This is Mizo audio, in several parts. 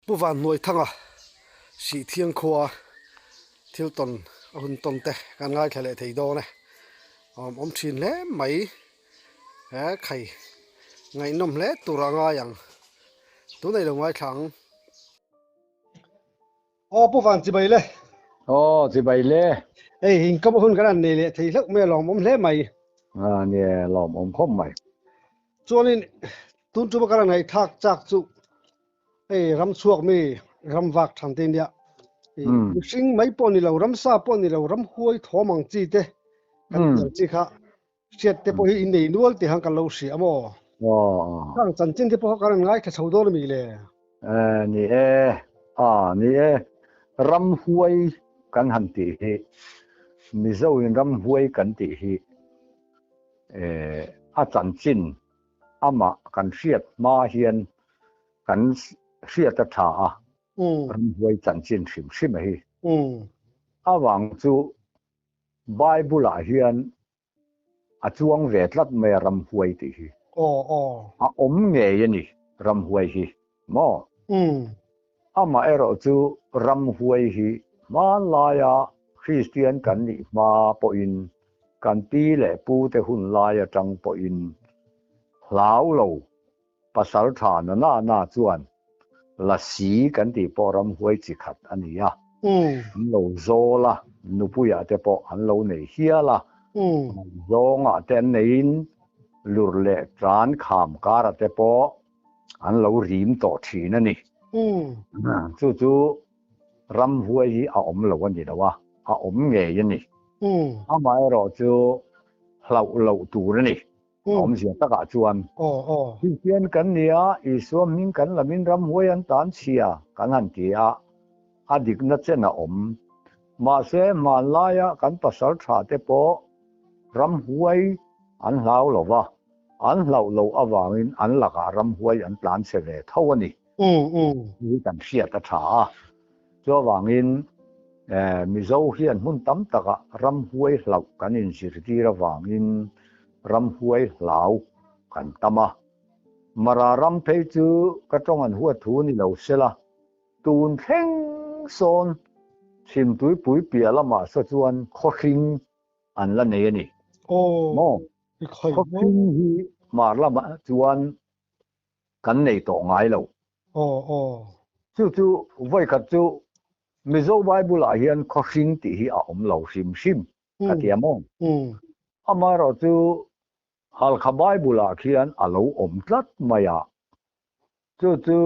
Pu Vanhnuaithanga Sihthiang khua thil tawn a hun tawn te kan ngaithla leh thei dawn e. Awm awm thin hle mai. He khai ngaihnawm hle tur a ngai ang. Tunah i lo ngaithla ang. Aw Pu Van chibai le. Aw chibai le. Hei inkawm hun kan han nei leh thei hlauh mai a lawmawm hle mai. A nia lawmawm khawp mai. Chuanin tun tuma kan han ngaihthlak chak chu hei ram chhuak mi ram vak than te nia. Mihring mai pawh ni lo ramsa pawh ni lo ram huai thawm ang chi te kan tih ang chi kha Hriat te pawh hi in nei nual tih han kan lo hria a maw? Khang chanchin te pawh kha kan rawn ngaithla chho dawn a mi le? Ni e, a ni e, ramhuai kan han tih hi, Mizo in ramhuai kan tih hi a chanchin amah kan hriat hma hian kan hriat a tha a, ramhuai chanchin hrim hrim a hi. Avang chu Bible-ah hian a chuang ve tlat mai a ramhuai tih hi. Aw aw. A awm ngei a ni ramhuai hi maw? Umm. Amaherawh chu ramhuai hi hmanlaia Kristian kan nih hma pawhin kan pi leh pute hun lai atang pawhin hlau lo Pasal tha na na na chuan Lasi kan tih pawh ramhuai chi khat a ni a, an lo zawl a, nupuiah te pawh an lo nei hial a, zawngah te an neiin lur leh tan kham karah te pawh an lo rim tawh thin a ni. Chu chu ramhuai hi a awm lo a ni lo a, a awm ngei a ni. Amaherawh chu hlauh loh tur a ni. Awmzia takah chuan Kristian kan ni a, Isua hming kan lamin ramhuai an tan chhia kan han ti a, a dikna chen a awm. Mahse, hmanlaia kan pasal tha te pawh ramhuai an hlau lo va, an hlauh loh avangin an lakah ramhuai an tlan chhe ve tho a ni. Hi kan hriat a tha a. Chuvangin Mizo hian hmun tam takah ramhuai hlauh kan inzirtir avangin ramhuai hlau kan tam a. Mara ram phei chu ka tawng an huat thu ni lo sela, tun thleng sawn Chhimtuipui piah lamah saw chuan khawhring an la nei a ni. Maw? Khawhring hi hmar lamah chuan kan nei tawh ngai lo. Aw aw. Chu chu vawikhat chu Mizo Bible ah hian khawhring tih hi a awm lo hrim hrim ka ti a maw? Amaherawh chu Halkha Bible ah khian a lo awm tlat mai a. Chu chu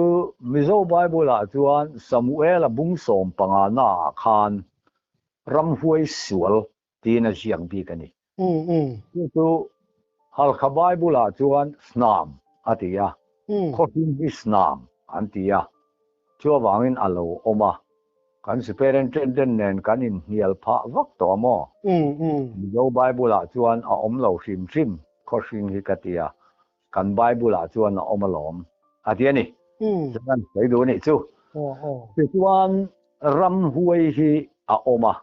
Mizo Bible ah chuan Samuela bung 15 na ah khan ramhuai sual tiin a ziak bik a ni. Chu chu Halkha Bible-ah chuan Snam a ti a, khawhring hi Snam an ti a, chuvangin a lo awm a. Kan Superintendent nen kan inhnial phah vak tawh a maw? Mizo Bible-ah chuan a awm lo hrim hrim khawhring hi ka ti a, kan Bible-ah chuan a awm alawm a ti a ni. Chuan sawi duh a nih chu. Tichuan ramhuai hi a awm a,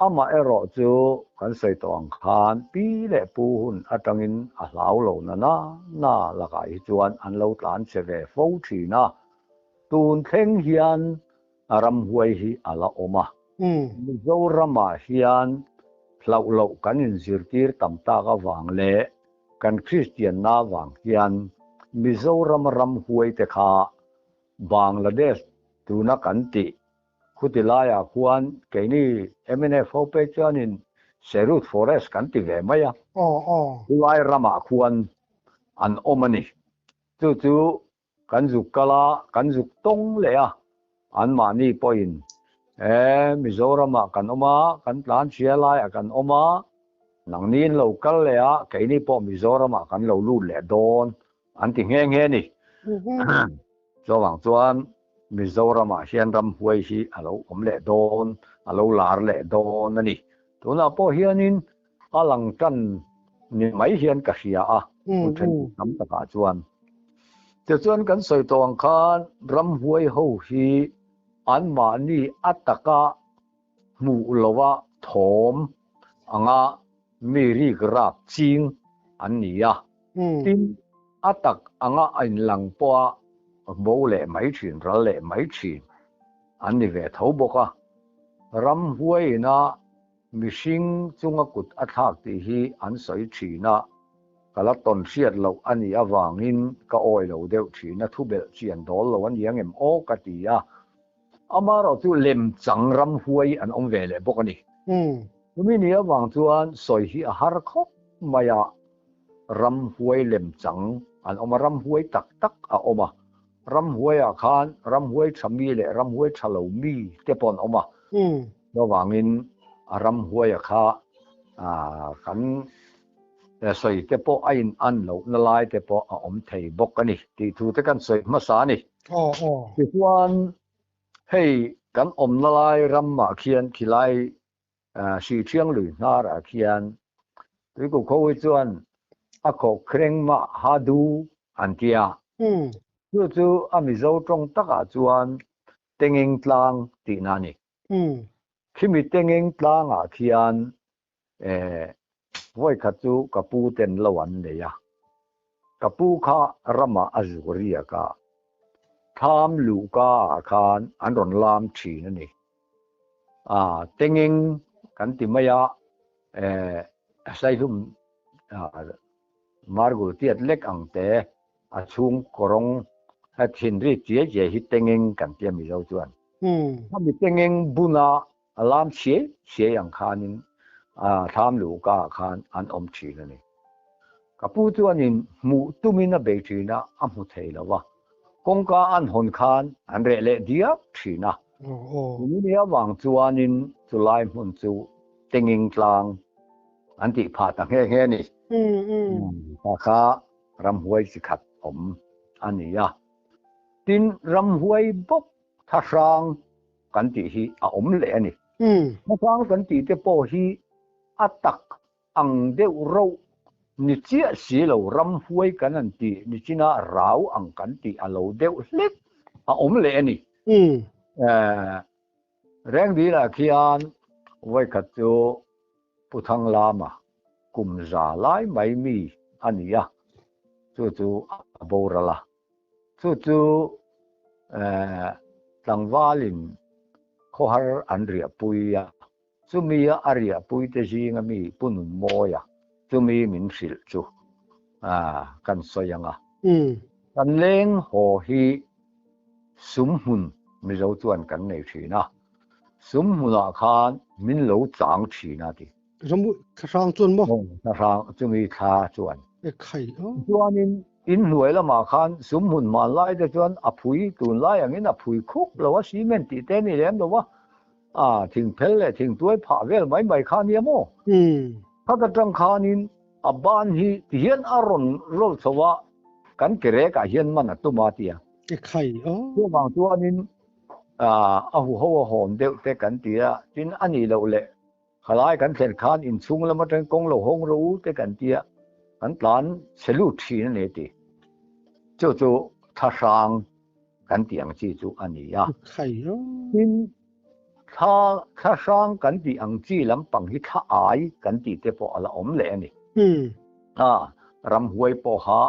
Amah erawh chu kan sawi tawh ang khan pi leh pu hun atangin a hlau lo na na na lakah hi chuan an lo tlan che ve fo thin a, tun thleng hian ramhuai hi a la awm a. Mizoramah hian hlauh loh kan inzirtir tam tak avang leh kan Kristianna avang hian Mizorama ramhuai te kha Bangladesh tuna kan tih Khuti laiah khuan keini mnf ho pek chuanin Serut Forest kan ti ve mai a, khulai ramah khuan an awm a ni. Chu chu kan zuk kal a, kan zuk tawng leh a, anmahni pawhin e Mizoramah kan awm a, kan tlanchhia laiah kan awm a, nangni in lo kal leh a, keini pawh Mizoramah kan lo lut leh dawn an ti nghe nghe a ni. Chuvang chuan Mizoramah hian ramhuai hi a lo awm leh dawn, a lo lar leh dawn a ni. Tunah pawh hianin a lang tan ni mai hian ka hria a, hmun thenkhat tam takah chuan. Tichuan kan sawi tawh ang khan ramhuai ho hi anmahni a taka hmuh loha thawm anga mi rik rak ching an ni a. Tin, a tak anga a inlang pawha bo leh mai thin, ral leh mai thin an ni ve tho bawk a. Ramhuaiin a mihring chunga kut a thlak tih hi an sawi thin a, ka la tawn hriat loh a nih avangin ka awi lo deuh thin a, thu belh chian dawl lo a ni ang em aw ka ti a. Amaherawh chu lemchang ramhuai an awm ve leh bawk a ni. Chumi ni avang chuan sawi hi a har khawp mai a, ramhuai lemchang an awm a, ramhuai tak tak a awm a. Ramhuaiah khan ramhuai tha mi leh ramhuai tha lo mi te pawh an awm a. Chuvangin a ramhuaia kha kan sawi te pawh a in an lohna lai te pawh a awm thei bawk a ni tih thu te kan sawi hmasa a ni. Tichuan hei kan awmna lai ramah khian khilai Sihṭhiang lui hnarah khian Tuikuk ho hi chuan a khawkhreng mah ha du an ti a. Chu chu a Mizo ṭawng takah chuan Tengeng tlang tihna a ni. Khimi Tengeng tlangah khian vawikhat chu ka pu ten lo an nei a. Ka pu kha ramah a zuk riak a, thlam luhka ah khan an rawn lam thin a ni. A tengeng kan ti mai a, saihlum margul tiat lek ang te a chhung kawrawng thinri chiai chiai hi tengeng kan ti a Mizo chuan. Khami tengeng buna A lam chiai chiai ang khanin thlam luhka ah khan an awm thin a ni. Ka pu chuanin hmuh tumin a bei thin a, a hmu thei lo va. Kawngka an hawn khan an reh leh diak thin a. Chumi avang chuanin chulai hmun chu Tenging tlang an tih phah ta nghe nghe a ni. Kha kha ramhuai chi khat awm a ni a. Tin, ramhuai bawk thlahrang kan tih hi a awm leh a ni. Hmasang kan tih te pawh hi a tak ang deuh rauh ni chiah si lo, ramhuai kan han tih ni china rau ang kan tih a lo deuh hlek a awm leh a ni. Rengdil-ah khian vawikhat chu Pu Thanglama kum za lai mai mi a ni a, chu chu a boral a. Chu chu tlangvalin khawhar an riahpui a, chumi a riahpui te zinga mi Pu Nunmawia chumi min hrilh chu kan sawi ang a. Kan leng haw hi sum hmun Mizo chuan kan nei thin a, sum hmunah khan min lo chang thin a ti. Ram thlahrang chuan maw? Thlahrang chumi thla chuan. E khai aw. Chuanin In hnuai lamah khan sum hmun hman lai te chuan a phui tun lai angin a phui khuk lo a, cement tih te a ni lem lo a, a thing phel leh thing tuai phah vel mai mai kha a nia maw? Khat atang khanin a ban hi ti hian a rawn roll chho a, kan ke rekah hian man a tum a tia. E khai aw. Chuvang chuanin a huho a hawn deuh te kan ti a, tin a nih loh leh Khalai kan thlen khan inchhung lam atang kawng lo hawng ro u te kan tia, kan tlan chhe lut thin a ni ti. Chu chu thlahrang kan tih ang chi chu a ni a. Tin, thla thlahrang kan tih ang chi lampang hi thla ai kan tih te pawh a la awm leh a ni. A, ramhuai pawha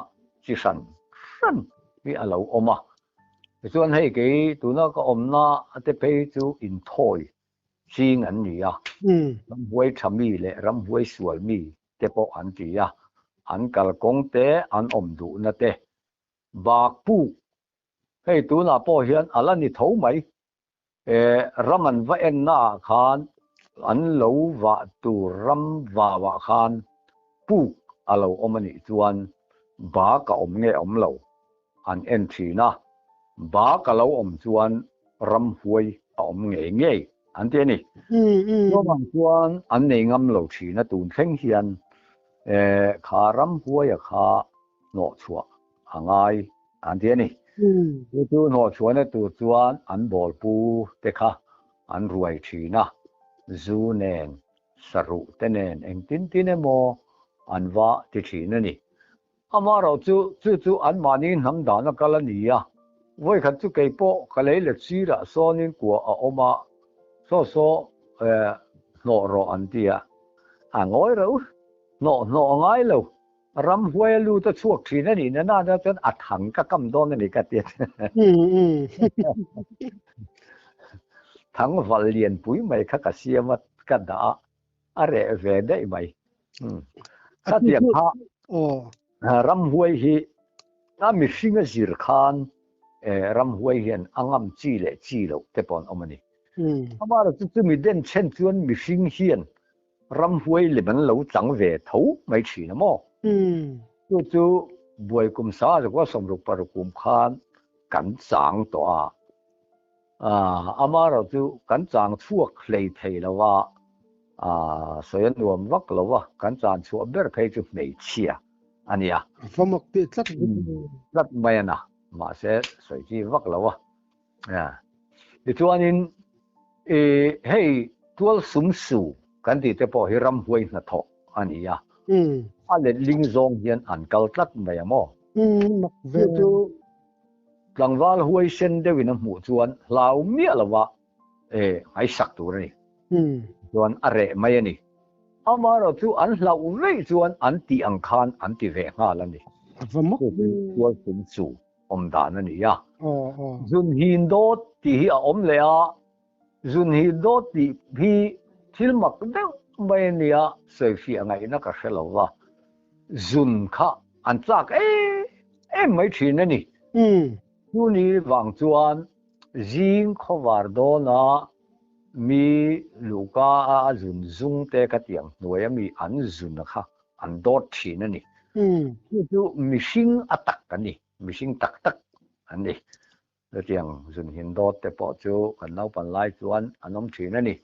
chi hran hran hi a lo awm a. Tichuan hei kei tuna ka awmna te phei chu inthawi ching an ni a, ramhuai tha mi leh ramhuai sual mi te pawh an ti a, an kalkawng te, an awm duhna te bak puk hei tunah pawh hian a la ni tho mai. E, ram an va enna ah khan an lo vah tur ram vau ah khan puk a lo awm a nih chuan bak a awm nge awm lo an en thin a, bak a lo awm chuan ramhuai a awm ngei ngei an ti a ni. Chuvang chuan an nei ngam lo thin a tun thleng hian kha ramhuaia kha hnawhchhuah a ngai an ti a ni. Chu chu hnawhchhuahna tur chuan an bawlpu te kha an ruai thin a, zu nen, saruh te nen engtin tin emaw an va ti thin a ni. Amaherawh chu, chu chu anmahni hnam dan a kal a ni a. Vawikhat chu kei pawh ka lei let sirah sawnin kua a awm a, saw saw hnawh rawh an ti a, a ngawi reuh, hnawh hnawh a ngai lo. Ramhuai a lut a chhuak thin a nih na nana chuan a thang ka kam dawn a ni ka ti a. Thang val lianpui mai kha ka siam a, ka dah a, a reh ve daih mai. Khatiang kha ramhuai hi a mihring a zir khan ramhuai hian a ngam chi leh chi loh te pawh an awm a ni. Amaherawhchu chumi denchhen chuan mihring hian Ramhuai lem an lo chang ve tho mai thin a maw? Chu chu buai kum sa zakua 66 kum khan kan chang tawh a. Amaherawh chu kan chang chhuak hlei thei lo a, sawi a nuam vak lo a, kan chan chhuah ber phei chu hmeichhia a nia. A va mak teh tlat mai. Tlat mai a na, mahse sawi chi vak lo a. Tichuanin hei tual sum su kan tih te pawh hi ramhuai hnathawh a ni a, a letling zawng hian an kal tlat mai a maw? Chu chu tlangval huaisen deuhin a hmuh chuan hlau miah lova ngaihsak tur a ni. Chuan a reh mai a ni. Amaherawhchu an hlauh veih chuan an tih ang khan an ti ve nghal a ni. Chu chu tual sum su awm dan a ni a. Zunhin dawt tih hi a awm leh a, zunhin dawt tih hi thil mak deuh mai a nia, sawifiah ngaihna ka hre lo va, zun kha an chak em em mai thin a ni. Chuni vang chuan zing khawvar dawna mi luhka a zun zung te kha tiang hnuaia mi an zun a kha an dawt thin a ni. Chu chu mihring a tak a ni, mihring tak tak an ni. Chutiang zunhin dawt te pawh chu kan naupan lai chuan an awm thin a ni.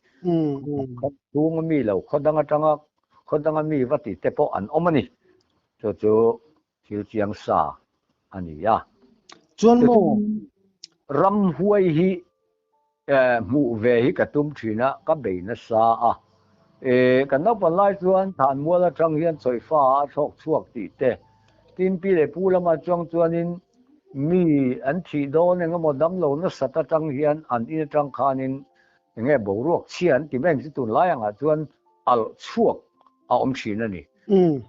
Khaw chhunga mi lo, khaw dang atanga khaw danga mi va ti te pawh an awm a ni. Chu chu thil chiang sa a ni a. Chuan maw? Ramhuai hi Hmuh ve hi ka tum thin a, ka bei nasa a. Kan naupan lai chuan Thanmual atang hian Chawihfa a thlawk chhuak tih te, tin pi leh pu lama chuang chuanin mi an thih dawn eng emaw damlo nasat atang hian an in atang khanin eng nge boruak chhia an ti mai ang chu tunlai angah chuan alh chhuak a awm thin a ni.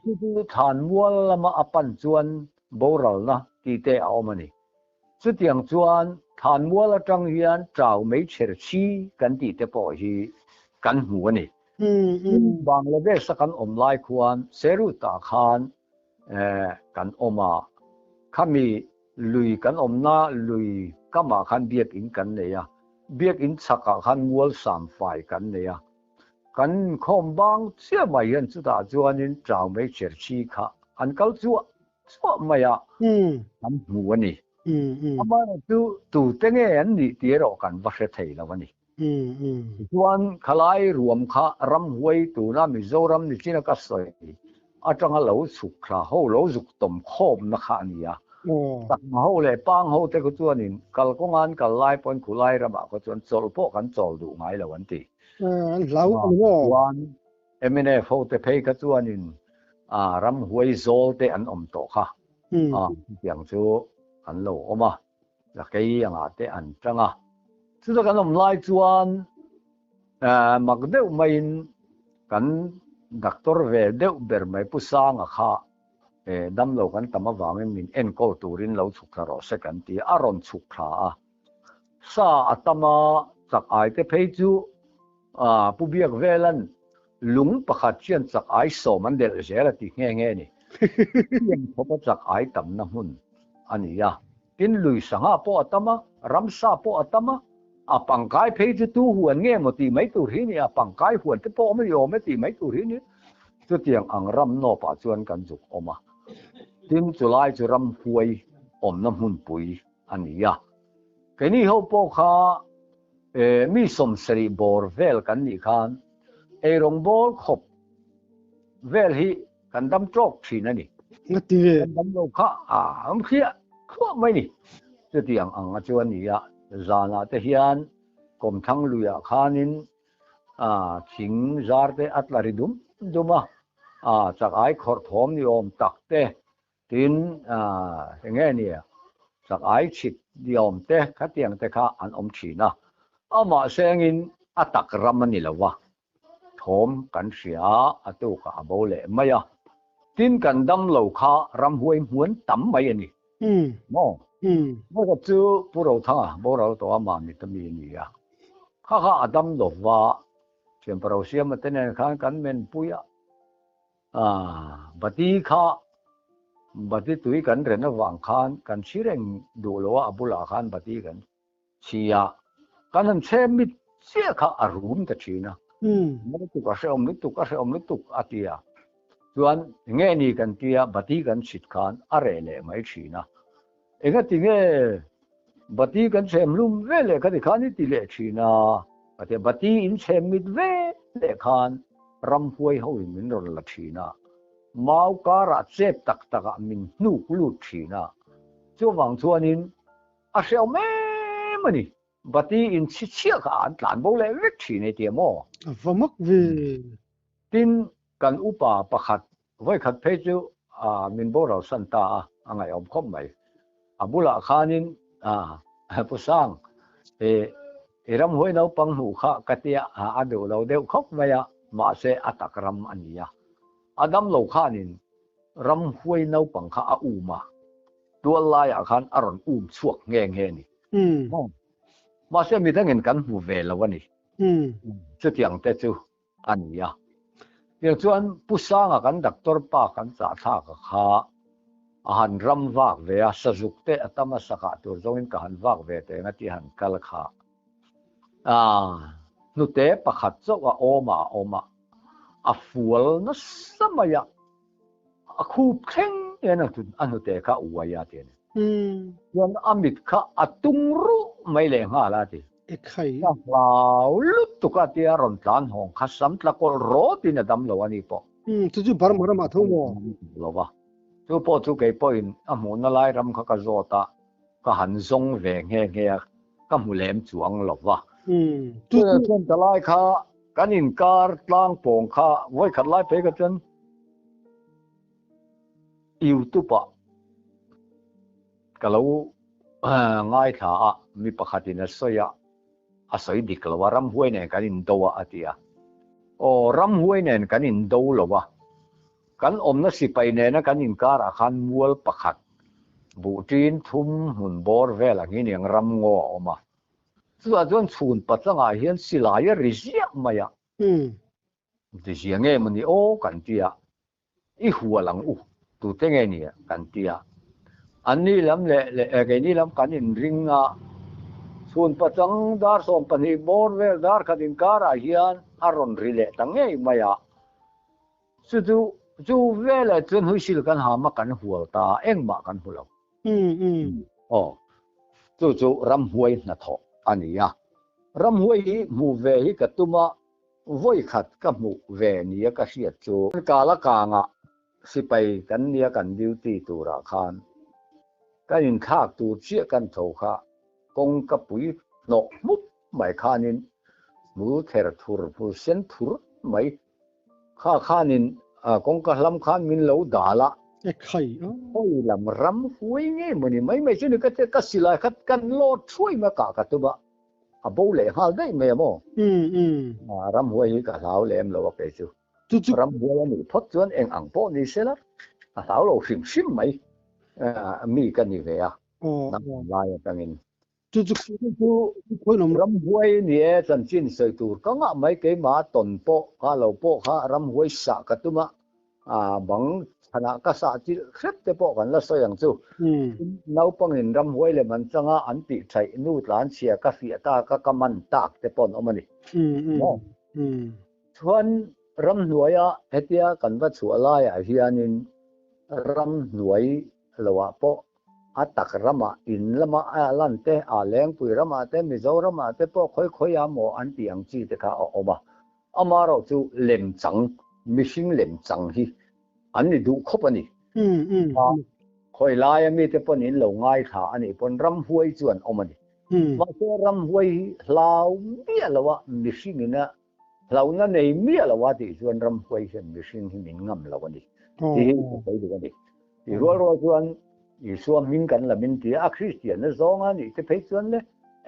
Chu chu Thanmual lama a pan chuan boralna tih te a awm a ni. Chutiang chuan Thanmual atang hian Chau Meichher Chhi kan tih te pawh hi kan hmu a ni. Bangladesh a kan awm lai khuan Serut ah khan kan awm a, khami lui kan awmna lui kamah khan biakin kan nei a, biakin chhakah khan mual samfai kan nei a. Kan inkhawm bang chiah mai hian chutah chuanin Chau Meichher Chhi kha an kal chuah chhuah mai a kan hmu a ni. Amaherawh chu tute nge an nih tih erawh kan va hre thei lo a ni. Tichuan khalai ruam kha ramhuai tuna Mizoram ni chin a ka sawi atanga lo chhuk thla ho lo zuk tawm khawmna kha a ni a. Chakma ho leh Pang ho te khu chuanin kalkawnga an kal lai pawhin khulai ramah khaw chuan chawlh pawh kan chawl duh ngai lo an ti. An hlau a ni maw? Chuan Mnf ho te phei kha chuanin ramhuai zawl te an awm tawh kha, chutiang chu an lo awm a, Zakei angah te an tang a. Chuta kan awm lai chuan mak deuh maiin kan doctor ve deuh ber mai Pu Sanga kha damlo kan tam avangin min enkawl turin lo chhuk thla rawh se kan ti a, a rawn chhuk thla a. Sa a tam a, chak ai te phei chu Pu Biak Velan lung pakhat hian chak ai sawm an delh zel a ti nghe nghe a ni. Hetiang khawpa chak ai tamna hmun a ni a. Tin, lui sangha pawh a tam a, ramsa pawh a tam a, a pangkai phei chu tu huan nge maw tih mai tur hi a ni a, pangkai huan te pawh awm a ni awm e tih mai tur hi a ni. Chutiang ang ram nawpah chuan kan zuk awm a. Tin, chulai chu ramhuai awmna hmunpui a ni a. Keini ho pawh kha mi 70 bawr vel kan nih khan eirawng bawl khawp vel hi kan dam tawk thin a ni. Kan dam lo kha a awm hriah thluah mai ni. Chutiang ang a chu a ni a, zanah te hian kawmthlang luiah khanin thing zar te a tla ri dum dum a, chak ai khawrh thawm ni awm tak te Tin, eng nge nia, chak ai chhit diawm te khatiang te kha an awm thin a, amah sengin a tak ram a ni lo va, thawm kan hria a, a tukah a bo leh mai a. Tin kan dam lo kha ramhuai hmuan tam mai a ni. Maw? Vawikhat chu Pu Rothanga boral tawh a mah mit ami a ni a. Kha kha a dam lo va, Thianpa Rosiama te nen khan kan men pui a. Bati kha bati tui kan ren avang khan kan chhi reng duh lo a, a bulah khan bati kan chhi a. Kan han chhe mit chiah kha a rum ta thin a. Lutuk a hrehawm lutuk a hrehawm lutuk a ti a. Chuan nge ni kan tia bati kan chhit khan a reh leh mai thin a. Engati nge bati kan chhem hlum ve leh kha tikhan i ti leh thin a, a ti a. Bati in chhem mit ve leh khan ramhuai ho in min rawn la thin a, mau karah chep tak takah min hnuk lut thin a. Chuvang chuanin a hrehawm em a ni. Bati in chhi chhiah kha an tlan bo leh vek thin e tia maw? A va mak ve. Tin, kan upa pakhat vawikhat phei chu min boral san ta a, a ngaihawm khawp mai. A bulah khanin Pu Sang, i ramhuai naupang hmuh kha ka tia a duh lo deuh khawp mai a, mahse a tak ram a ni a. A damlo khanin ramhuai naupang kha a um a, tual laiah khan a rawn um chhuak nghe nghe a ni. Mahse midangin kan hmu ve lo a ni. Chutiang te chu a ni a. Tiang chuan Pu Sanga kan doctor pa kan chah thlak a kha a han ram vak ve a, sazuk te a tam a sakah tur zawngin ka han vak ve teng a tih han kal kha. Hnute pakhat chauh a awm a a awm a, a fual nasa mai a, a khup thleng hian a hnute kha a uai a ti a ni. Chuan a mit kha a tung ruh mai leh nghal a ti. Ekhai. Ka hlau lutuk a tia rawn tlan hawng kha sam tla kawlh rawt in a dam lo a ni pawh. Umm chu chu Burma ramah tho maw? Lo va. Chu pawh chu kei pawhin a hmuhna lai ram kha ka zawt a, ka han zawng ve nghe nghe a, ka hmu lem chuang lo va. Umm chu chu. Chuan ka lai kha kan inkar tlang pawng kha vawikhat lai phei kha chuan YouTube ah Ka lo ngaithla a, mi pakhatin a sawi a, a sawi dik lo a, ramhuai nen kan indo a a ti a. Aw, ramhuai nen kan indo lo a, kan awmna sipai nena kan inkarah khan mual pakhat, buhṭin thum hmun bawr vel ang hi niang ramngaw a awm a. Chutah chuan chhun pachangah hian silai a ri ziah mai a. Tizia nge mawni aw kan ti a, I hual ang u, tute nge ni kan ti a. An ni lam leh leh keini lam kan inring a, chhun pachang dar 12 bawr vel dar khat inkarah hian a rawn ri leh ta ngei mai a. Chu chu chu veleh chuan huisil kan ham a kan hual ta a, engmah kan hmu lo. Aw, chu chu ramhuai hnathawh a ni a. Ramhuai hi hmuh ve hi ka tum a, Vawi khat ka hmuh ve nia ka hriat chu. Kala kangah sipai kan nia kan duty turah khan kan inthlak tur chiah kan tho kha kawngka pui hnawh hmup mai khanin hmul ther thur hmul sen thur mai kha khanin kawngka hlam khan min lo dal a. Ekhai a. Hawi lam ram huai ngei mawni mai mai chu ni ka ka silai khat kan lawt thuai mai a kah ka tum a. A bo leh nghal daih mai a maw? Ramhuai hi ka hlau lem lo a kei chu. Ramhuai a nih phawt chuan eng ang pawh ni se la, a hlau lo hrim hrim mai mi ka ni ve a, naupang lai atangin. Chu chu Ramhuai ni e chanchin sawi tur ka ngah mai keimah tawn pawh kha lo pawh kha ramhuai sah ka tum a, bang chhanah ka sah chilh hrep te pawh kan la sawi ang chu. Naupangin ramhuai lem an changa an tih thaih nu tlanchhia ka fiah tak a ka man tak te pawh an awm a ni. Chuan ramhnuaia hetia kan va chhuah laiah hianin ramhnuai loah pawh a tak ramah in lama a lan te, a Lengpui ramah te, Mizoramah te pawh khawi khawiah maw an tih ang chi te kha a awm a. Amaherawh chu lemchang, mihring lemchang hi an ni duh khawp a ni. Khawi laia mite pawn in lo ngaithla a nih pawn ramhuai chu an awm a ni. Mahse ramhuai hi hlau miah lo a, mihring ina hlauhna nei miah lo a tih chuan ramhuai hian mihring hi min ngam lo a ni. Tih hi ka sawi duh a ni. Tih rual rual chuan Isua hming kan la min ti a, a Kristianna zawng a nih te phei chuan le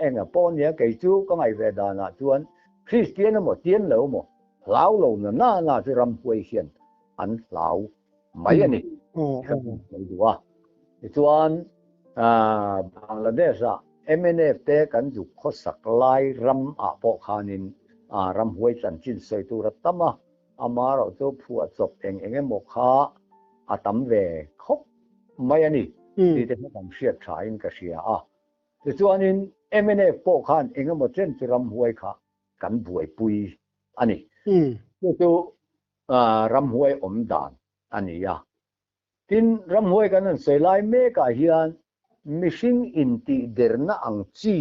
enga pawh nia kei chu ka ngaih ve danah chuan Kristian emaw tian lo emaw hlau lo na na na chu ramhuai hian an hlau mai a ni. Ka sawi duh a. Tichuan, Bangladesh-ah mnf te kan zuk khawsak lai ram ah pawh khanin ramhuai chanchin sawi tur a tam a, amaherawh chu phuahchawp eng eng emaw kha a tam ve khawp mai a ni tih te kha kan hriat thain ka hria a. Tichuanin mnf pawh khan eng emaw chen chu ramhuai kha kan buaipui a ni. Chu chu ramhuai awm dan a ni a. Tin, ramhuai kan han sawi lai mekah hian mihring intihderna ang chi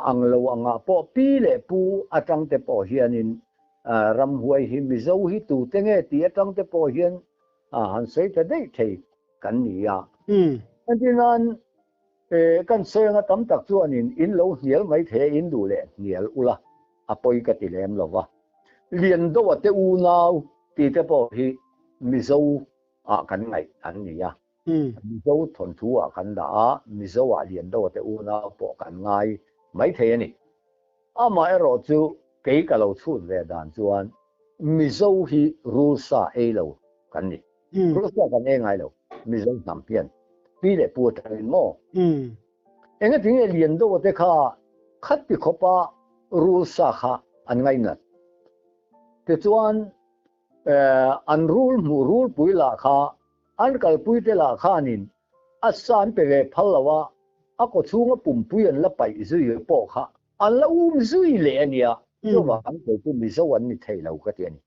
ang lo angah pawh pi leh pu atang te pawh hianin ramhuai hi Mizo hi tute nge tih atang te pawh hian han sawi ta daih thei kan ni a. Entirnan, kan sawi anga tam tak chuanin in lo hnial mai thei a, in duh leh hnial ula a pawi ka ti lem lo va. Liandoa te unau tih te pawh hi Mizo ah kan ngaih an ni a. Mizo thawnthu ah kan dah a, Mizo ah Liandoa te unau pawh kan ngai mai thei a ni. Amaherawh chu kei ka lo chhut ve dan chuan Mizo hi rulsa ei lo kan ni. Rulsa kan ei ngai lo Mizo hnam hian pi leh pu atangin maw? Engatinge Liandoa te kha khati khawpa rulsa kha an ngainat? Tichuan an rul hmuh rulpui lah kha an kalpui te lah khanin a sa an pe ve phal lo a, a kawchhunga pumpui an la paih zui pawh kha an la um zui leh a nia, chuvang an sawi chu Mizo an ni thei lo ka ti a ni.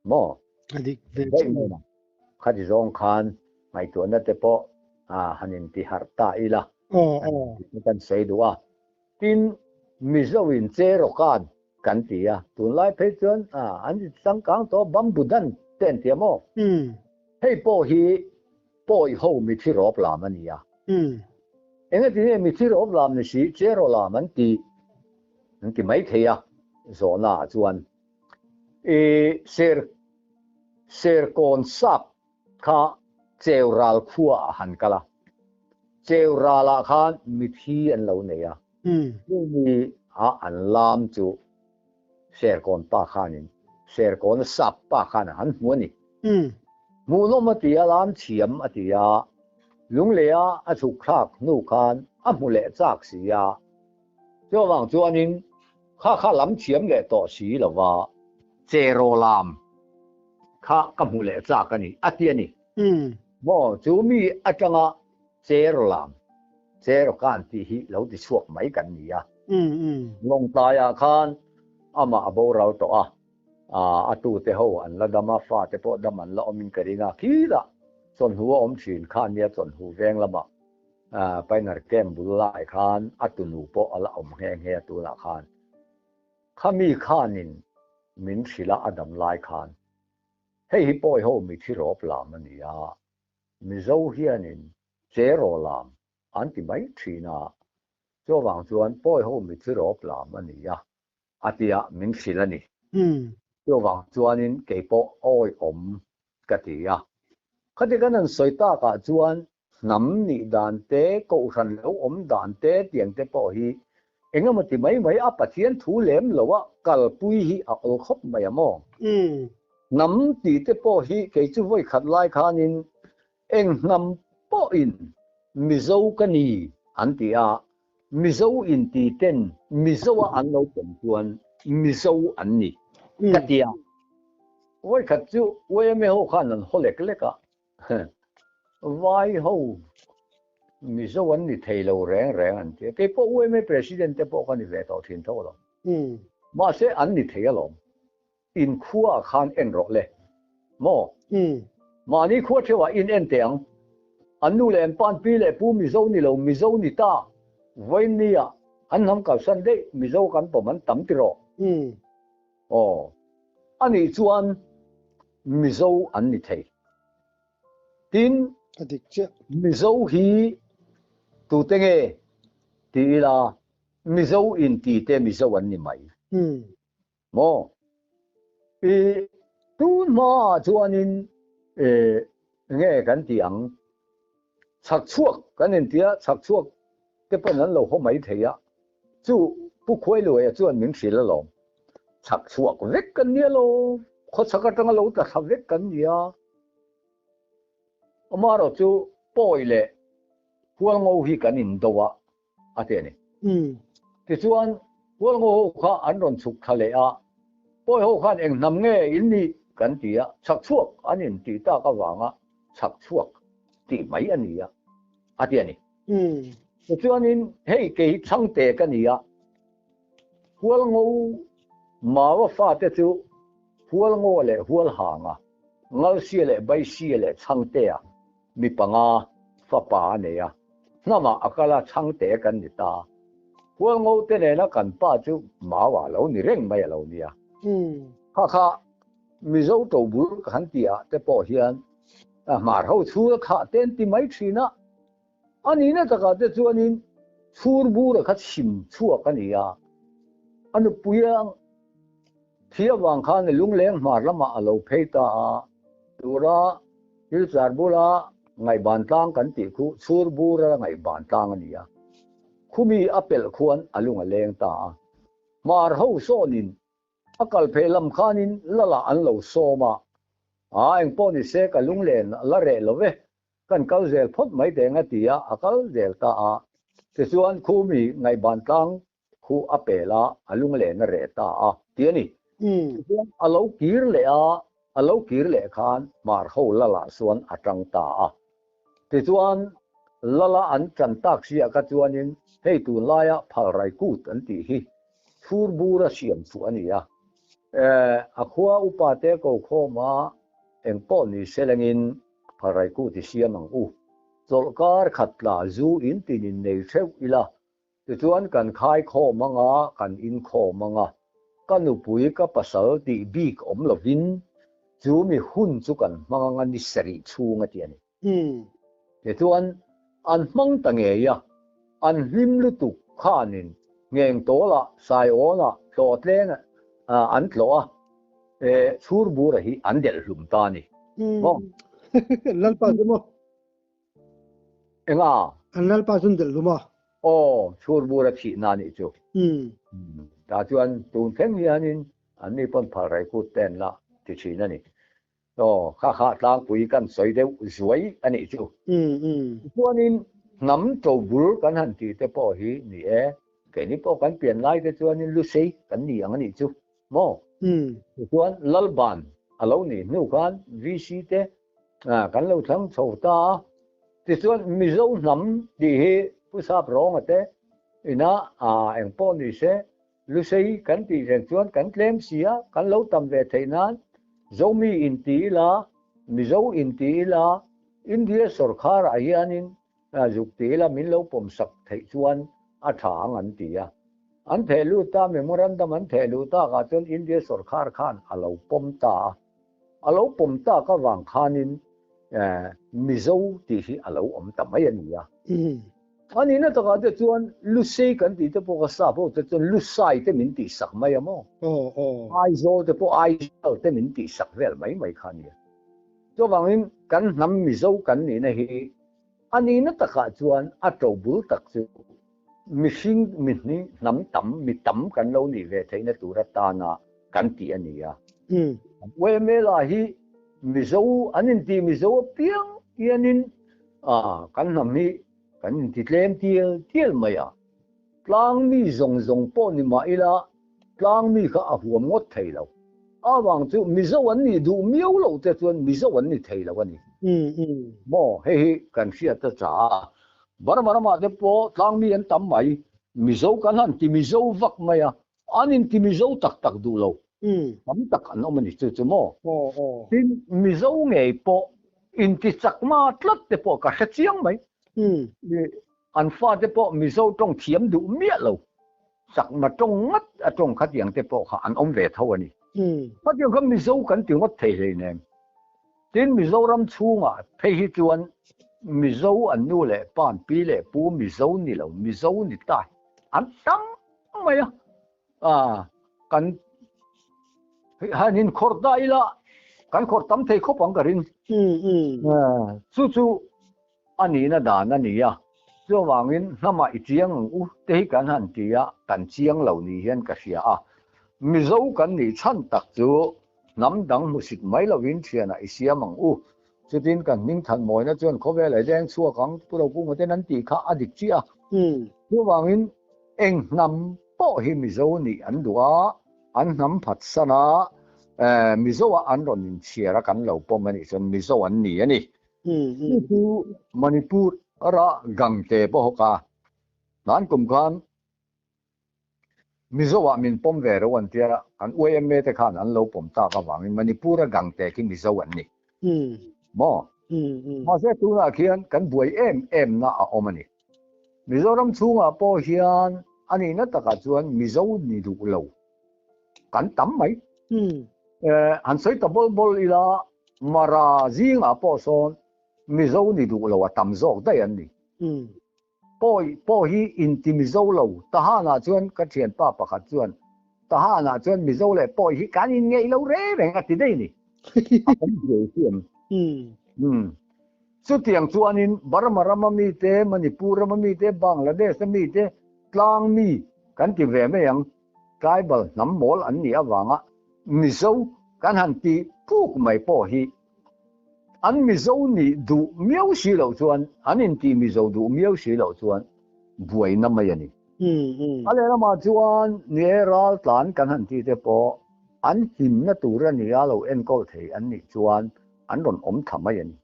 Maw? A dik ve chiah mai. Khati zawng khan ngaihtuahna te pawh han inti harh ta ila kan sawi duh a. Tin, Mizo in Cherokan kan ti a, tunlai phei chuan an changkang tawh Bambudan te an ti a maw? Hei pawh hi pawi ho mithi rawp lam a ni a. Engati nge mithi rawp lam ni si Chero lam an ti an ti mai thei a zawhna ah chuan i ser Serkawn sap kha Cheural khua ah han kal a, Cheural ah khan mithi an lo nei a, chumi ah an lam chu Serkawn pa khanin Serkawn sap pa khan a han hmu a ni. Hmuhnawm a ti a, lam thiam a ti a, Lungleia a chhuk thlak hnu khan a hmu leh chak si a, chuvang chuanin kha kha lam thiam leh tawh si lova Cheraw lam kha ka hmu leh chak a ni, a ti a ni. Maw, chu mi atanga Cheraw lam, Cheraw kan tih hi lo ti chhuak mai kan ni a. Lawngtlaiah khan amah a boral tawh a, a tute ho an la dam a, fate pawh dam an la awmin ka ring a, khilah chawlhnu a awm thin kha a nia, chawlhnu veng lamah Pioneer Camp bul lai khan a tunu pawh a la awm nghe nghe a tunah khan. Khami khanin min hrilh a a dam lai khan, Hei hi pawi ho mithi rawp lam a ni a, Mizo hianin cheraw lam an ti mai thin a, chuvang chuan pawi ho mithi rawp lam a ni a, a tia min hrilh a ni. Chuvang chuanin kei pawh awihawm ka ti a. Khati kan han sawi takah chuan hnam nih dan te, kohhran lo awm dan te tiang te pawh hi eng emaw ti mai mai a Pathian thu lem lo a kalpui hi a awl khawp mai a maw? Hnam tih te pawh hi kei chu vawi khat lai khanin eng hnam pawhin Mizo ka ni an ti a, Mizo inti ten Mizo a an lo pawm chuan Mizo an ni ka ti a. Vawi khat chu YMA ho khan an haw lek lek a, Vai ho Mizo an ni thei lo reng reng an ti a, kei pawh UMA President te pawh ka ni ve tawh thin tho lo. Mahse an ni thei alawm. In khua ah khan en rawh le. Maw? Mahni khua theuh ah in en teh ang. An nu leh an pa an pi leh pu Mizo ni lo Mizo ni ta. Vawiin ni ah an hnam kalsan daih Mizo kan pawm an tam ti rawh. Aw. Anih chuan Mizo an ni thei. Tin, A dik chiah. Mizo hi tute nge ti ila, Mizo inti te Mizo an ni mai. Maw? I tun hmaah chuanin nge kan ti ang? Chhak chhuak kan intia, chhak chhuak te pawn an lo haw mai thei a, chu Pu Khuailuaia chuan min hrilh alawm. Chhak chhuak vek kan nia lo, khawchhak atanga lo tla thla vek kan nia. Amaherawhchu Pawi leh Hualngo hi kan indo a, a ti a ni. Tichuan, Hualngo ho kha an rawn chhuk thla leh a, Pawi ho khan eng hnam nge in nih kan ti a, chhak chhuak an intih tak avanga chhak chhuak tih mai a ni a, a ti a ni. Tichuanin, hei kei hi Chhangte ka ni a, Hualngo Maua fate chu Hualngo leh Hualhanga, Ngalsia leh Baisia leh Chhangtea mi panga fapa a nei a, hnamah a kal a, Chhangte kan ni ta. Hualngo te nena kan pa chu Maua lo ni reng mai a lo nia. Kha kha Mizo tobul ka han tih ah te pawh hian hmar ho chhur thlah te an ti mai thin a, a nihna takah te chuanin chhur bura kha chhim chhuak a ni a, a nupui a thi avang khan lungleng hmar lamah a lo phei ta a, tura Silchar bula ngaihban tlang kan tih khu chhur bura ngaihban tlang a ni a, khumi a pelh khuan a lung a leng ta a, hmar ho sawnin A kal phei lam khanin Lala an lo sawm a, Aa engpawh ni se ka lunglen la reh lo ve, kan kal zel phawt mai teng a ti a, a kal zel ta a. Tichuan Khumi ngaihban tlang khu a pel a, a lunglen a reh ta a ti a ni. Tichuan a lo kir leh a, a lo kir leh khan Hmar ho Lala chuan a tang ta a. Tichuan Lala an tan tak siah kha chuanin hei tunlaia Phalrai Kut an tih hi Thur bur a siam chu a ni a. A khua upa te ko khawm a, eng pawh ni se lengin Phalrai Kut i siam ang u. Chawlhkar khat tla zu in tin in nei theuh ila, tichuan kan khai khawm ang a, kan in khawm ang a. Ka nupui ka pasal tih bik awm lovin chu mi hun chu kan hmang ang a ni sarih chhung a ti a ni. Tichuan, an hmang ta ngei a, an hlim lutuk khanin ngeng tawlah Saiawnah tlawhtleng an tlawh a, Chhurbura hi an delh hlum ta a ni. Maw? Lalpa chu maw? Enga? An Lalpa chu an delh hlum a. Aw, Chhurbura thihna a nih chu. Tah chuan tun thleng hianin anni pawn phalrai kut te an la ti thin a ni. Aw, kha kha tlangpui kan sawi deuh zuai a nih chu. Tichuanin hnam tobul kan han tih te pawh hi ni e, keini pawh kan pian lai te chuanin Lusei kan ni ang a nih chu maw? Tichuan Lalban a lo nih hnu khan VC te kan lo thlang chho ta a, tichuan Mizo hnam tih hi Pu Sap Rawnga te inah eng pawh ni se Lusei kan tih reng chuan kan tlem si a, kan lo tam ve theih nan Zomi inti ila, Mizo inti ila, India sawrkharah hianin zuk ti ila min lo pawmsak theih chuan a tha ang an ti a. An theh lut ta, memorandum an theh luh takah chuan India sawrkhar khan a lo pawm ta a. A lo pawm tak avang khanin Mizo tih hi a lo awm ta mai a ni a. A nihna takah te chuan Lusei kan tih te pawh ka sap ho te chuan Lusai te min tih sak mai a maw? Aizawl te pawh Aizawl te min tih sak vel mai mai kha a nia. Chuvangin kan hnam Mizo kan nihna hi a nihna takah chuan a to bul tak chu mihring mi hnam tam mi tam kan lo nih ve theihna tur atana kan tih a ni a. Uemela hi Mizo an intih Mizo apiang hianin kan hnam hi kan inti tlem tial tial mai a. Tlang mi zawng zawng pawh ni mah ila tlang mi kha a huam ngawt thei lo. Avang chu Mizo an nih duh miau loh te chuan Mizo an ni thei lo a ni. Maw hei hi kan hriat a cha a. Burma ramah te pawh tlang mi an tam mai. Mizo kan han ti Mizo vak mai a. An inti Mizo tak tak duh lo. Tam tak an awm a ni chu chu maw? Tin, Mizo ngei pawh inti chakma tlat te pawh ka hre chiang mai. An fate pawh Mizo tawng thiam duh miah lo. Chakma tawng ngat a tawng khatiang te pawh kha an awm ve tho a ni. Khatiang kha Mizo kan ti ngawt thei hleinem. Tin, Mizoram chhungah phei hi chuan Mizo an nu leh pa an pi leh pu Mizo ni lo, Mizo ni ta an tam mai a. A, kan han inkhawrh ta ila, kan khawrh tam thei khawp ang ka ring. Chu chu a nihna dan a ni a, chuvangin hnamah i chiang ang u te hi kan han ti a, kan chiang lo ni hian ka hria a. Mizo kan nih chhan tak chu hnam dang hmusit mai lovin thianah i siam ang u. Chutin kan hming than mawina chuan khawvel a leng chhuak ang Pu Rokunga ten an tih kha a dik chiah a. Chuvangin eng hnam pawh hi Mizo nih an duh a, an hnam phatsan a, Mizo ah an rawn inchhiar a kan lo pawm a nih chuan Mizo an ni a ni. Chu chu Manipur ra Gangte pawh kha hlan kum khan Mizo ah min pawm ve ro an tia, kan YMA te khan an lo pawm tak avangin Manipur a Gangte khi Mizo an ni. Maw? Mahse tunah khian kan buai em em na a awm a ni. Mizoram chhungah pawh hian a nihna takah chuan Mizo ni duh lo kan tam mai. Han sawi ta bawl bawl ila Mara zingah pawh sawn Mizo ni duh lo a tam zawk daih an ni. Pawi pawh hi inti Mizo lo. Tahanah chuan ka thianpa pakhat chuan, Tahanah chuan Mizo leh Pawi hi kan inngeih lo reng reng a ti daih ni. A awm ve hi em? Umm. Chutiang chuanin Burma rama mite, Manipur rama mite, Bangladesh a mite, tlang mi kan ti ve mai ang, tribal hnam mawl an nih avanga Mizo kan han ti puk mai pawh hi An Mizo nih duh miau si loh chuan, an intih Mizo duh miau si loh chuan buaina mai a ni. A lehlamah chuan ni e ral tlan kan han tih te pawh an hlimna tur a nia lo enkawl thei an nih chuan an rawn awm tha mai a ni.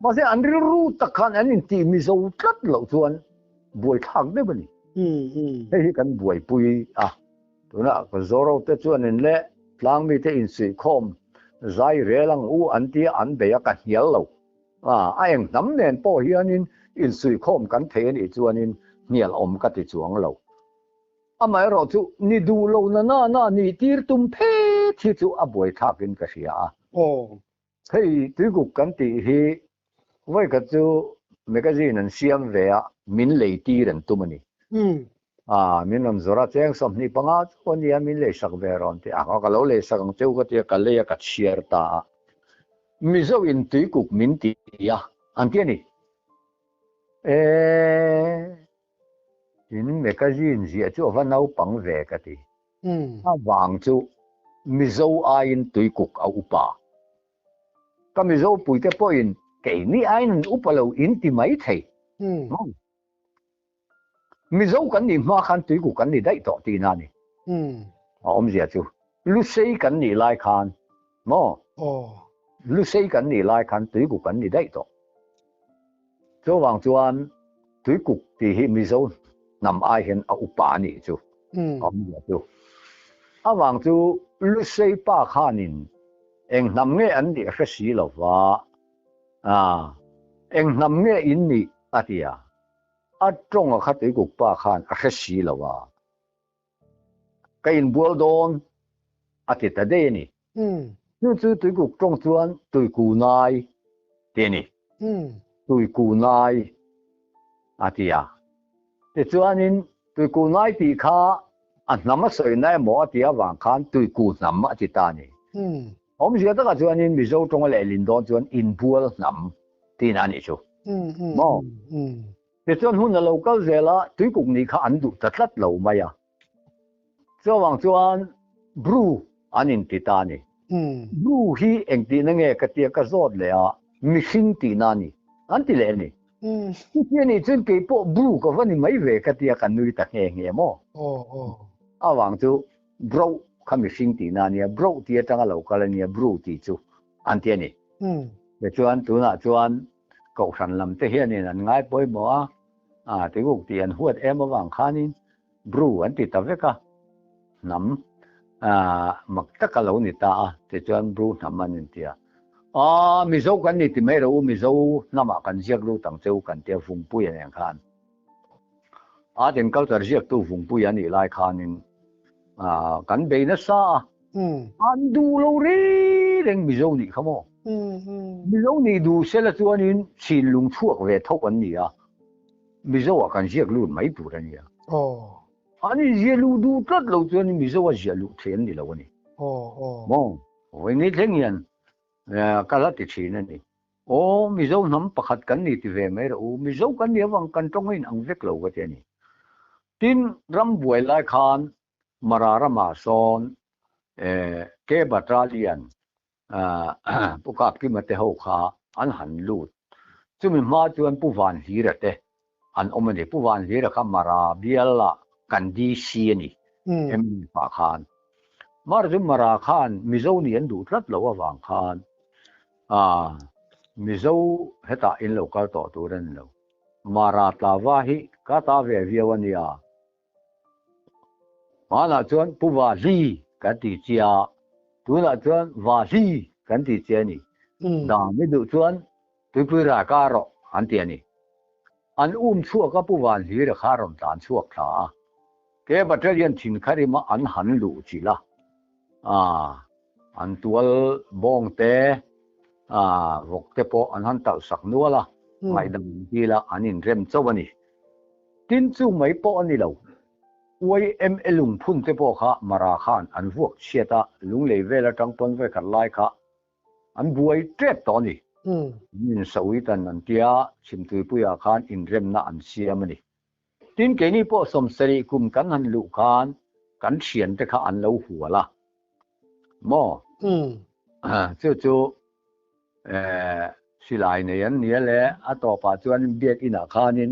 Mahse an rilru tak khan an intih Mizo tlat loh chuan buaithlak deuh a ni. Hei hi kan buaipui a. Tunah ka Zoro te chuan in leh tlang mite insuihkhawm zai rel ang u an tia an bei a ka hnial lo. A, a eng hnam nen pawh hianin insuihkhawm kan thei anih chuanin hnial awm ka ti chuang lo. Amaherawh chu ni duh lo na na na nih tir tum phet hi chu a buaithlakin ka hria a. Aw. Hei tuikuk kan tih hi vawikhat chu magazine an siam ve a, min lei tir an tum a ni. A, min rawn zawrh a, cheng 25 chu a nia min lei sak ve rawn ti a, ka lo lei sak ang cheu ka ti a, ka lei a ka chhiar ta a. Mizo in tuikuk min ti a, an ti a ni. E, in magazine ziah chu a va naupang ve ka ti. A vang chu Mizo aiin tuikuk a upa. Ka Mizo puite pawhin keini aiin an upa lo in ti mai thei. Mizo kan nih hma khan tuikuk kan ni daih tawh tihna a ni. A awmzia chu Lusei kan nih lai khan maw? Lusei kan nih lai khan tuikuk kan ni daih tawh. Chuvang chuan tuikuk tih hi Mizo hnam ai hian a upa a nih chu a awmzia chu. Avang chu Lusei pa khanin eng hnam nge an nih a hre si lo va, eng hnam nge in nih a ti a, a tawng a kha tuikuk pa khan a hre si lo va, ka inbual dawn a ti ta daih a ni. Chu chu tuikuk tawng chuan tuikunai ti a ni. Tuikunai a ti a. Tichuanin tuikunai tih kha a hnam a sawina emaw a tih avang khan tuiku hnam a ti ta a ni. Awmzia takah chuanin Mizo tawnga lehlin dawn chuan inbual hnam tihna a nih chu. Maw? Tichuan hun a lo kal zel a, tuikuk nih kha an duh ta tlat lo mai a. Chuvang chuan Bru an inti ta a ni. Bru hi engtihna nge ka tia ka zawt leh a, mihring tihna a ni, an ti leh a ni. Chuti a nih chuan keipawh Bru ka va ni mai ve ka tia ka nui ta nghe nghe maw? Avang chu Bro kha mihring tihna a nia, Bro tih atanga lo kal a nia Bru tih chu an ti a ni. Tichuan tunah chuan Kohhran lam te hianin an ngai pawimawh a, a tikuk tih an huat em avang khanin Bru an ti ta vek a, hnam mak tak a lo ni ta a, tichuan Bru hnam an inti a. Aaa Mizo kan ni ti mai rawh u, Mizo hnamah kan ziak lut ang che u kan tia Vungpui a nen khan. Art and Culture ziaktu Vungpui a nih lai khanin kan bei nasa a, an duh lo reng reng Mizo nih kha maw? Mizo nih duh sela chuanin chhinlung chhuak ve tho an ni a, Mizo ah kan ziak lut mai tur a nia. An inziah luh duh tlat lo chuanin Mizo a ziah luh theih an ni lo a ni. Maw? Vawiin thleng hian ka la ti thin a ni. Aw, Mizo hnam pakhat kan ni ti ve mai rawh u, Mizo kan nih avang kan tawng a inang vek lo ka ti a ni. Tin, ram buai lai khan Mara ramah sawn Ke Battalion Pu Kapkima te ho kha. an han lut. Chumi hma chuan Pu Vanhlira te an awm a ni. Pu Vanhlira kha Mara bial ah kan DC a ni, mnf ah khan. Mara chu Mara khan Mizo nih an duh tlat loh avang khan Mizo hetah in lo kal tawh tur a ni lo. Mara tlava hi ka ta ve viau a nia. Hmanah chuan Pu Vahli kan ti chia, tunah chuan Vahli kan ti che a ni. Dam i duh chuan Tuipui rai ka rawh an ti a ni. An um chhuak a Pu Vanhlira kha rawn tlan chhuak thla a. Ke battalion thin kha rima an han luh chilh a. Aaa an tual bawng te, aa vawk te pawh an han talh sak nual a, ngaihdam an dil a, an inrem chauh a ni. Tin chu mai pawh a ni lo. YMA lungphun te pawh kha Mara khan an vuak chhiat a, lunglei vel atang pawn vawikhat lai kha an buai tep tawh a ni. An insawitan an tia, Chhimtuipuiah khan inremna an siam a ni. Tin, keini pawh 70 kum kan han luh khan kan thiante kha an lo hual a maw? Chu chu silai nei an nia le, a tawpah chuan biakinah khanin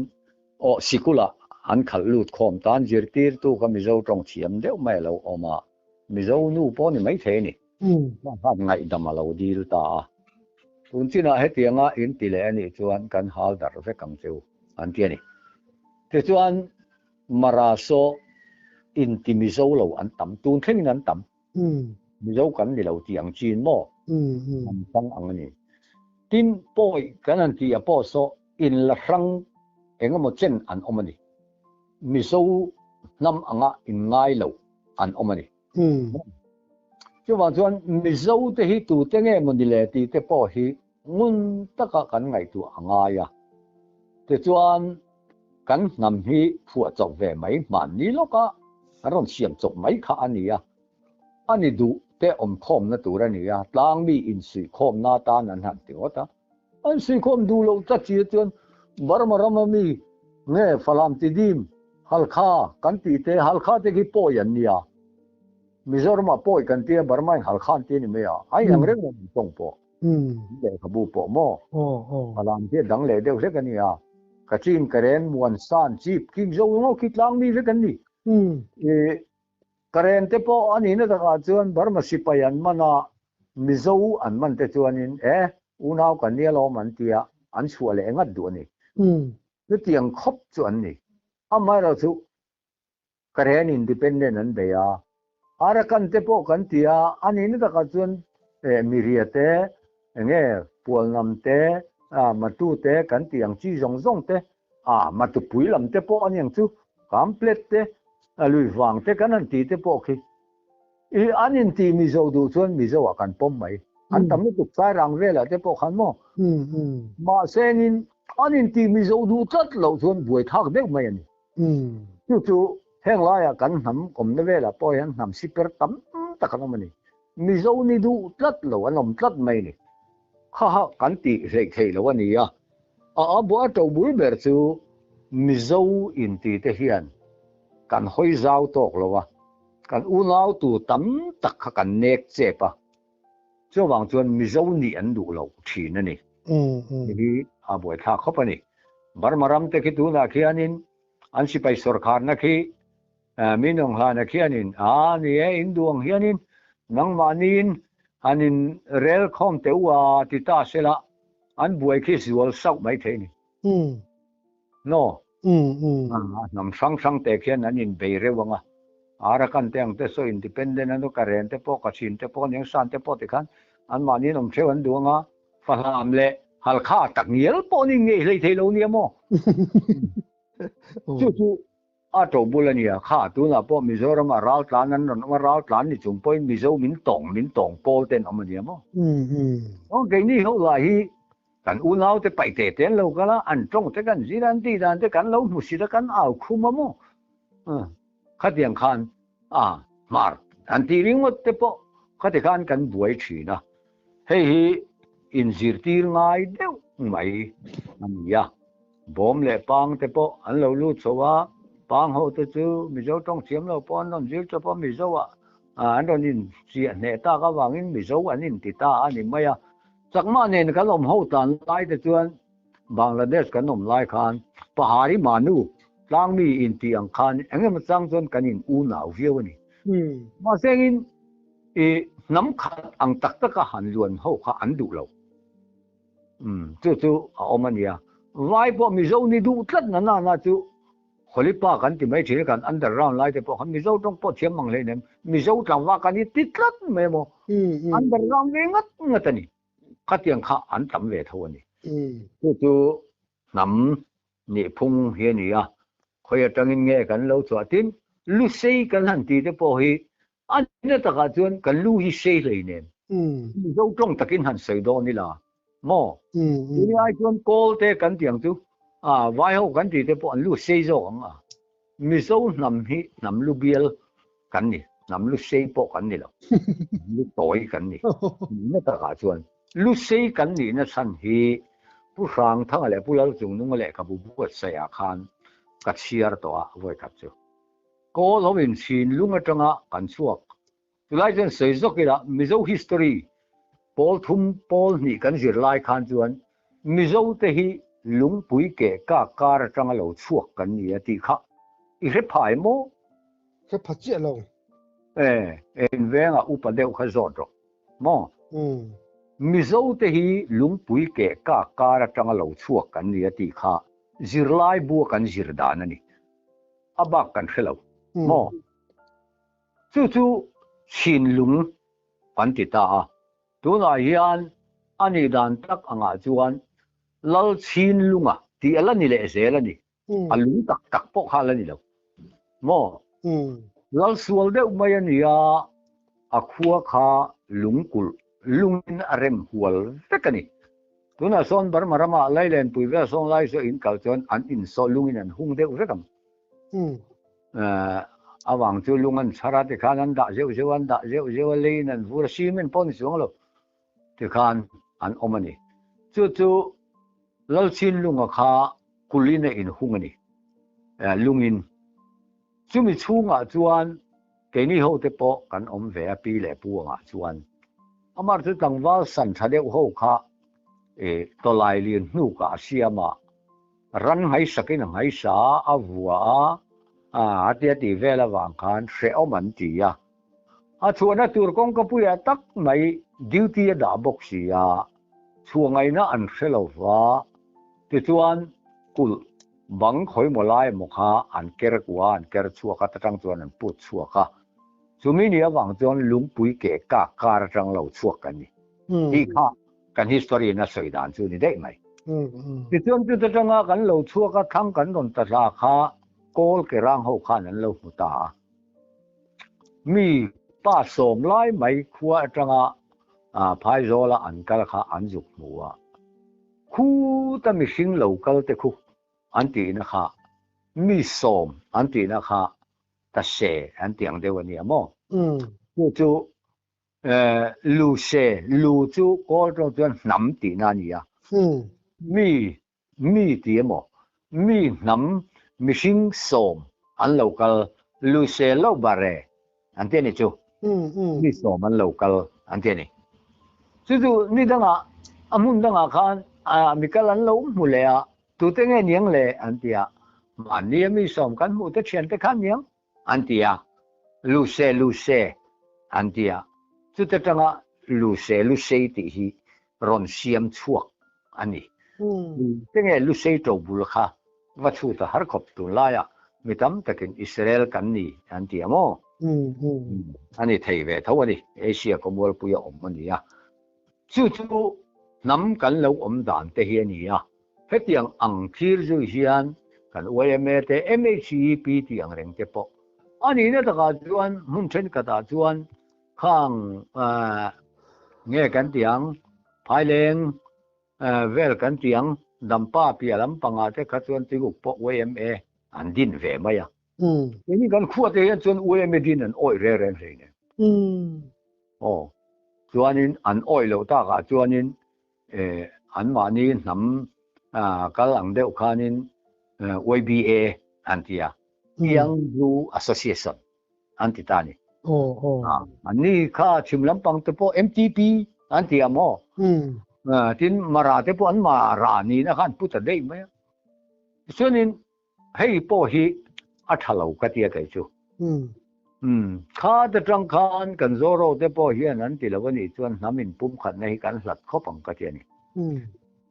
aw sikulah an khalh lut khawm tan zirtirtu kha Mizo tawng thiam deuh mai a lo awm a, Mizo nu pawh ni maithei a ni. Khan ngaihdam a lo dil ta a. Tun chinah hetianga in ti leh a nih chuan kan hal darh vek ang che u. An ti a ni. Tichuan Mara saw inti Mizo lo an tam, tun thlengin an tam. Mizo kan ni lo tih ang chin maw? An hrang ang a ni. Tin, pawi kan han tih ah pawh saw inla hrang eng emaw chen an awm a ni. Mizo hnam anga inngai lo an awm a ni. Chuvang chuan Mizo te hi tute nge maw ni le tih te pawh hi ngun taka kan ngaihtuah a ngai a. Tichuan kan hnam hi phuah chawp ve mai hmanni lawka kan rawn siam chawp mai kha a ni a. A ni duh te awmkhawmna tur a ni a, tlangmi insuihkhawmna atan an han ti ngawt a. An suihkhawm duh loh tlat si chuan Burma rama mi nge Falam Tidim, Halkha kan tih te, Halkha te khi pawi an nia. Mizoramah pawi kan tia Burma in Halkha an ti a ni mai a, a inang reng reng an tawng pawh. Lehkhabu pawh maw? Falam hi a dang leh deuh hlek a nia. Kachin, Karen, Muan, San, Chip, King, Zo ngaw khi tlang mi vek an ni. Karen te pawh a nihna takah chuan Burma sipai an man a, Mizo an man te chuanin e, unau kan nia lawm an tia, an chhuah leh ngat duh a ni. Chutiang khawp chu an ni. Amaherawhchu chu Karen independent an bei a, Arakan te pawh kan ti a, a nihna takah chuan e Miria te, enge Pualnam te, Matu te kan tih ang chi zawng zawng te, a Matupui lam te pawh a ni ang chu, Kamplet te, Luivang te kan han tih te pawh khi i an intih Mizo duh chuan Mizo ah kan pawm mai. An tam lutuk Sairang velah te pawh khan maw? Mahsenin an intih Mizo duh tlat loh chuan buaithlak deuh mai a ni. Chu chu heng laiah kan hnam awmna velah pawh hian hnam siper tam tak an awm a ni. Mizo ni duh tlat lo an awm tlat mai a ni. Kha ha kan tih hleih theih loh a ni a. A a bua to bul ber chu Mizo inti te hian kan hawi zau tawk lo a, kan unau tu tam tak kha kan nek chep a. Chuvang chuan Mizo nih an duh loh thin a ni. Hei hi a buaithlak khawp a ni. Burma ram te khi tunah khianin an sipai sawrkharna khi min awng hlana khianin a ni e, in duh ang hianin nangmahniin han in rel khawm teh u a ti ta sela an buai khi zual sauh mai thei a ni. No. Hnam hrang hrang te khian an inbei reuh ang a. Arakan te ang te saw independent an Karen te pawh Kachin te pawh Nengsan te pawh tikhan anmahni an awm theuh an duh ang a. Fahlam leh Halkha tak ngial pawh an inngeih hlei thei lo nia maw? Chu chu a to bul a nia. Kha tunah pawh Mizoramah raltlan an rawn awm a, raltlan ni chung pawhin Mizo min tawng min tawng pawl te an awm a nia maw? Keini ho lah hi Kan unaute paih teh te an lo kal a, an tawng te kan zir a, an tih dan te kan lo hmu sit a, kan au khum a maw? Khatiang khan a hmar an tih ringawt te pawh khati khan kan buai thin a, hei hi inzirtir ngai deuh mai a ni a. Bawm leh pang te pawh an lo lut chho a, pang ho te chu Mizo tawng thiam lo pawh an rawn zir chawp a, Mizo ah an rawn inchiah hneh tak avangin Mizo an inti ta a ni mai a. Chakma nen kan awm ho tlan lai te chuan Bangladesh kan awm lai khan Pahari Manu tlangmi intih ang khan eng emaw chang chuan kan in unau viau a ni. Mahse engin i hnam khat ang tak taka han luan ho kha an duh lo. Chu chu a awm a nia. Vai pawh Mizo ni duh tlat na na na chu Holipa kan ti mai thin a, kan underground lai te pawh khan Mizo tawng pawh thiam mang hlei nem, Mizo tlangva kan hi ti tlat mai emaw, underground ve ngat ngat a ni. Khatiang kha an tam ve tho a ni. Chu chu hnam nihphung hi a ni a, khawi atangin nge kan lo chhuah tin, Lusei kan han ti te pawh hi a nihna takah chuan kan lu hi sei hlei nen Mizo tawng takin han sawi dawn ila maw? Tuni ai chuan kawl te kan ti ang chu, a vai ho kan tih te pawh an lu sei zawk ang a. Mizo hnam hi hnam lu bial kan ni, hnam lu sei pawh kan ni lo, hnam lu tawi kan ni. Nihna takah chuan lu sei kan nihna chhan hi Pu Hrangthanga leh Pu Lalchungnunga lehkhabu buatsaihah khan ka chhiar tawh a vawikhat chu. Kawl ho in chhinlung atanga kan chhuak. Chulai chuan sawi zawk ila Mizo history pawl thum pawl hnih kan zir lai khan chuan Mizo te hi lungpui keh kak kar atanga lo chhuak kan ni a tih kha i hre phai maw? Hre pha chiah lo. E, in vengah upa deuh kha zawt rawh maw? Mizo te hi lungpui keh kak kar atanga lo chhuak kan ni a tih kha zirlai bua kan zir dan a ni. A bak kan hre lo maw? Chu chu chhinlung kan ti ta a, tunah hian a nih dan tak angah chuan Lal Chhinlunga tih a la ni leh zel a ni, a lung tak tak pawh kha a la ni lo maw? Lal sual deuh mai a ni a, a khua kha lungkulh lungin a rem hual vek a ni. Tunah sawn Burma ramah Lailenpui vel sawn lai saw in kal chuan an insawh lungin an hung deuh vek ang. Avang chu lung an chhar a, tikhan an dah zeuh zeuh a, an dah zeuh zeuh a, leiin an vur a, cement pawh a ni chuang lo, tikhan an awm a ni. Chu chu Lalchinlunga kha kulin a inhung a ni, lungin. Chumi chhungah chuan keini hote pawh kan awm ve a, pi leh pu angah chuan. Amah chu tlangval san tha deuh ho kha tawlai lian hnukah a siam a, Ran ngaisakin a ngaisa a, a vua a, a tia tih vel avang khan hrehawm an ti a. A chhuahna tur kawngkapuiah tak mai duty a dah bawk si a, chhuah ngaihna an hre lo va, tichuan kulh bang khawimaw lai emaw kha an ker kua a, an ker chhuak a, ta tang chuan an put chhuak a. Chumi ni avang chuan lungpui keh kak kar atang lo chhuak kan ni tih kha Kan history in a sawi dan chu ni daih mai. Tichuan chut atanga kan lo chhuak a, thlang kan rawn ta hla kha Kawl ke rang ho khan an lo hmu ta a. Mi pa sawm lai mai khua atanga Phaizawla an kal kha an zuk hmu a. Khuta mihring lo kal te khu an tihna kha mi sawm an tihna kha ta se an tih ang deuh a nia maw? Chu chu Lu se, lu chu kawl tawng chuan hnam tihna a ni a. Mi, mi ti emaw, mi hnam mihring sawm an lo kal, lu se lo bare an ti a ni chu. Mi sawm an lo kal an ti a ni. Chu chu ni dangah, a hmun dangah khan mi kal an lo hmu leh a, tute nge niang le an ti a, mahni a mi sawm kan hmuh te thiante khan niang An ti a, Luse, Luse, an ti a. Chuta tanga Luse, Lusei tih hi rawn siam chhuak a ni. Tenge Lusei to bul kha va chhut a har khawp tunlaiah mi tam takin Israel kan ni an ti a maw? A ni thei ve tho a ni, Asia khawmualpuia awm a ni a. Chu chu hnam kan lo awm dan te hi a ni a, hetiang ang thlir zui hian kan yma te, MHEP tih ang reng te pawh a nihna takah chuan hmun thenkhatah chuan khang nge kan tih ang, phaileng vel kan tih ang, Dampa piah lampangah te kha chuan Tuikuk pawh yma an din ve mai a. Keini kan khuate hian chuan yma din an awih reng reng hleinem. Aw, chuanin an awih loh takah chuanin anmahni hnam kal ang deuh khanin YBA an ti a, Young Blue Association an ti ta a ni. Anni kha chhim lampang te pawh MTP an ti a maw? Tin, Mara te pawh an Mara nihna kha an pu ta daih mai a. Tichuanin hei pawh hi a tha lo ka tia kei chu. Kha te tang khan kan Zoro te pawh hian an ti lo a nih chuan hnam in pumkhatna hi kan hlat khawp ang ka ti a ni.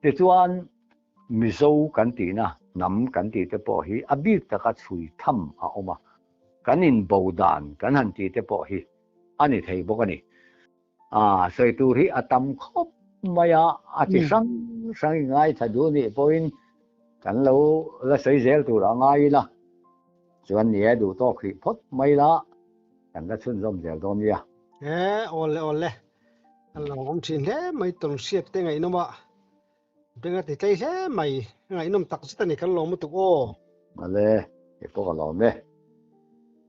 Tichuan Mizo kan tihna hnam kan tih te pawh hi a bik taka chhui tham a awm a, kan inbo dan kan han tih te pawh hi a ni thei bawk a ni. A sawi tur hi a tam khawp mai a, a ti hrang hrang i ngaithla duh nih pawhin kan lo la sawi zel tur a ngai ila, chuan ni e duh tawk hrih phawt mai la, kan la chhunzawm zel dawn nia. E, awle awle, a lo awm thin hle mai tawn hriat te ngaihnawm a, beng a ti tlei hle mai, ngaihnawm tak zet a ni kan lawm lutuk aw. Awle, kei pawh ka lawm e.